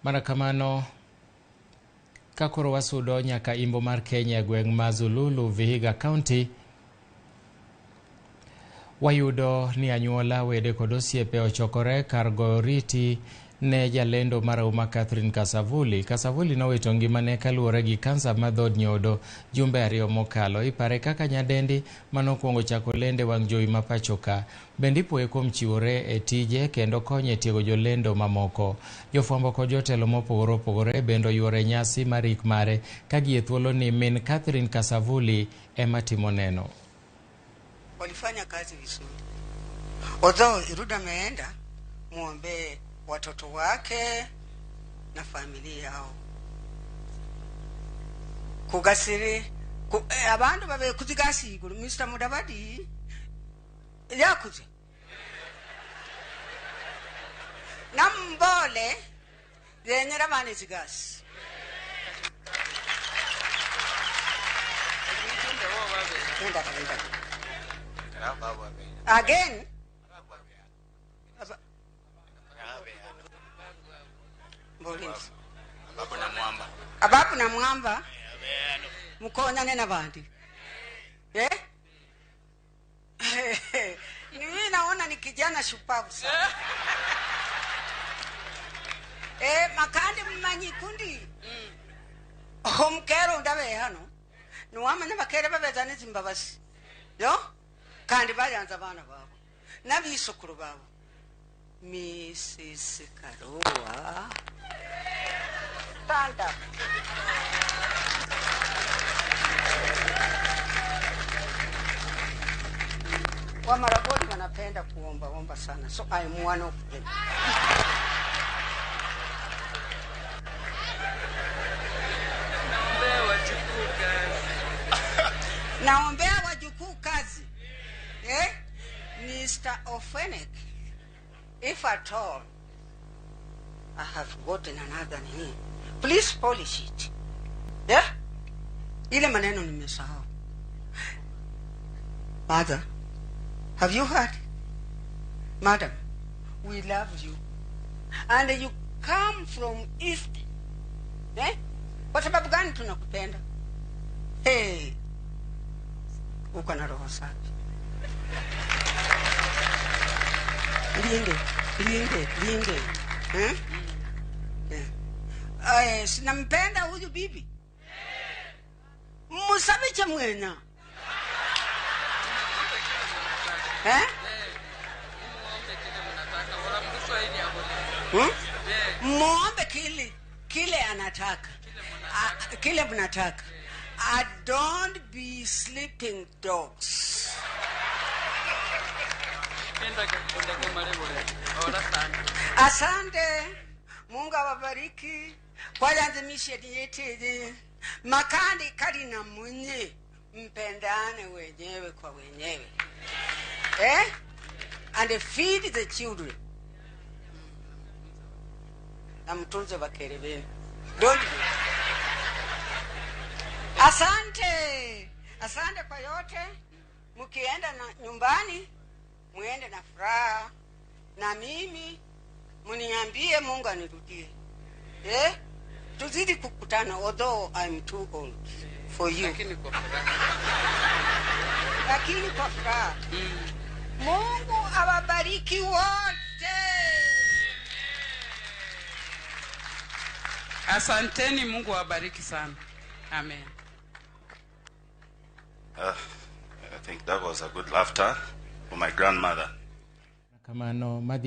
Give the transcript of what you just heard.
Mana kamano ka koro wasudo nyaka imbo mar Kenya e gweng' ma Zululu, Vihiga County, wayudo ni anyuola, wede kod osiepe ochokore kar goyo oriti ne jalendo marahuma Catherine Kasavuli. Kasavuli nowito ngimane kaluwore gi kansa mar dhood nyodo jumbe 2 mokalo. Ipare kaka nyadendi manokwongo chako lende wang' jowi ma pacho ka. Bende ipuoye kuom chiwore e tije kendo konyo e tiego jolendo mamoko. Jofwambo kod jotelo mopogore opogore bende oyuoro e nyasi mar ik mare ka gie thuolo ni min Catherine Kasavuli ema timo neno. Walifanya kazi vizuri. Although Iruda ameenda, muombe watoto wake na familia yao. Kugasiri ku, abandu babe kuzigasi iguru Mr. Mudavadi yakuze. Nambole yenyera bane zigasi. Nenda nenda. Again. Ababu na mwamba mukonyane na bandi. Eh? Mimi naona ni kijana shupavu sana. Makandi mmanyi kundi. Omukero ndabe hano. Nuwamanya bakere babeza n'ezimbabasi. Yo? Kandi bayanza abana babo. N'abisukuru babo. Mrs. Karua. Stand up. Wamaragoli wanapenda kuomba omba sana. So I am one of them. Naombea wajukuu kazi. Naombea wajukuu kazi. Eh? Mr. Ofenek, if at all I have gotten another name, please polish it. Yeah? Ile maneno nimesahau. Mother, have you heard? Madam, we love you. And you come from East. Eh? Kwa sababu gani tunakupenda? Hey. Uko na roho safi. Linde, linde, linde. Eh? Yeah. Sinampenda huyu bibi. Musabiche mwena. Eh? Muombe kile anataka. Kile mnataka. I don't be sleeping dogs. Asante. Mungu awabariki. Kwa misheni yetu. Makandi kali na mwenye mpendane wenyewe kwa wenyewe. Eh? And feed the children. Na mtunze bakere benu. Don't be. Asante. Asante kwa yote. Mkienda na nyumbani, muende na furaha. Na mimi mniambie Mungu anirudie. Eh? Tuzidi kukutana, although I'm too old for you. Lakini kwa furaha. Lakini kwa furaha. Mungu awabariki wote. Asanteni, Mungu awabariki sana. Amen. I think that was a good laughter for my grandmother. Kamano.